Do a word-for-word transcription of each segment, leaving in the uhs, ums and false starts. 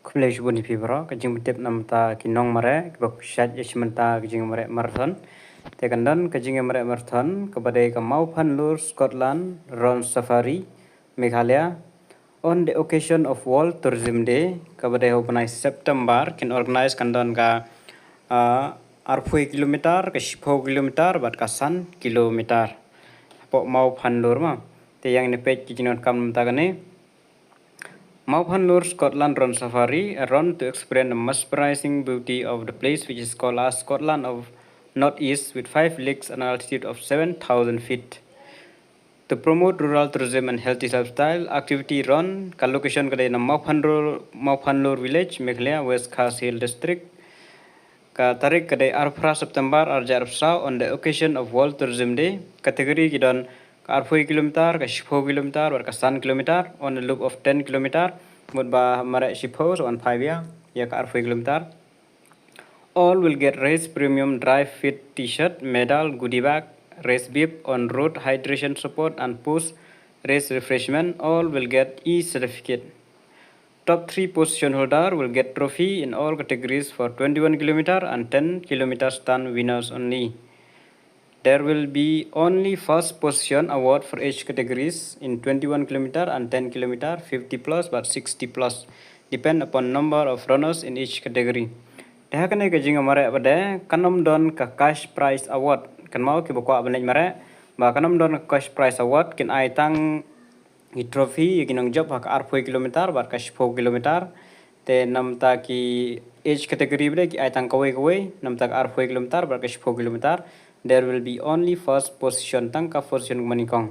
Khublei shibun ïa phi baroh, ka jingpyntip namar ki nongmareh kiba pyrshah ïa shi mynta ka jingmareh marathon. Te kan don ka jingmareh marathon kaba dei ka Mawphanlur, Scotland, Rhone Safari, Meghalaya, on the occasion of World Tourism Day, kaba dei ha u bnai September, kin organize, kan don ka, ah, arphew kilometer, ka shiphew kilometer bad ka san kilometer hapoh Mawphanlur ma. Te ïa ngin peit ki jingdonkam mynta kane. Mawphanlur, Scotland, Rhone Safari, a run to experience the mesmerizing beauty of the place, which is called as Scotland of Northeast, with five lakes and an altitude of seven thousand feet. To promote rural tourism and healthy lifestyle, activity run, ka location ka dei na Mawphanlur, Mawphanlur Village, Meghalaya, West Khasi Hills District. Ka tarik ka dei arphew phra September arhajar arphew saw, on the occasion of World Tourism Day. Category ki don ka arphew kilometer, ka shiphew kilometer bad ka san kilometer, on a loop of ten kilometer. Mut ba mareh shiphew sa wan phai biang ïa ka arphew kilometer. All will get Race Premium dry fit T-shirt, medal, goodie bag, Race Bib, on-road hydration support and post-race refreshment. All will get e-certificate. Top three position holder will get trophy in all categories for twenty-one kilometer and ten kilometer stunt winners only. There will be only first position award for each categories in twenty-one kilometer and ten kilometer, fifty plus bad sixty plus, depend upon number of runners in each category. Te ha kane ka jingmareh pat de kan ym don ka cash prize award. Kynmaw kiba kwah ban leit mareh ba kan ym don ka cash prize award, kin ai tang ki trophy ïa ki nongjop ha ka arphew kilometer bad ka shiphew kilometer. Te namar ki age category pat de ki ai tang kawei kawei, namar ka arphew kilometer bad ka shiphew kilometer. There will be only first position, tang ka position kaba nyngkong.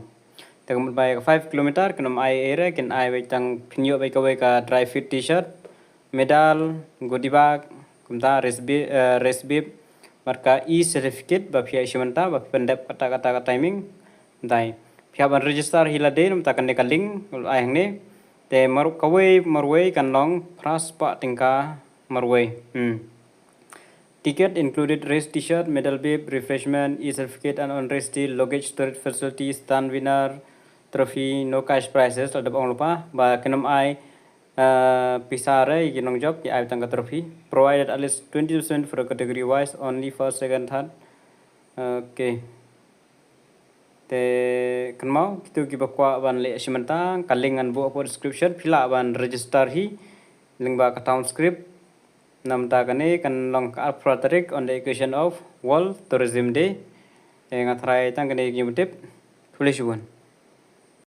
Te ka mut ba ïa ka five kilometer kin ym ai ei ei re, kin ai beit tang, phin ïoh beit kawei ka dry fit T-shirt, medal, goodie bag, kumta Race Bi-, eh, Race Bib, bad ka e-certificate ba phi ïoh shi mynta ba phi pyndep kata kata ka timing. Dei phi hap ban register hi lade namar kane ka link ai hangne. Te mar-, kawei marwei kan long phra spah tyngka marwei. Hmm. Ticket included race T-shirt, medal bib, refreshment, e-certificate and on-race deal, luggage storage facility, stand winner, trophy, no cash prizes, la dep ong lypa ba kin ym ai, uh, pisa re ïa ki nongjop, ki ai tang ka trophy. Provided at least twenty percent for a category wise, only first, second, third. Okay. Te kynmaw, kito kiba kwah ban leh shi mynta, ka link ngan buh hapoh description, phi lah ban register hi lyngba ka Townscript. Namar kane kan long ka arphew phra tarik on the occasion of World Tourism Day. Te nga tharai tang kane ka jingpyntip. Khublei shibun.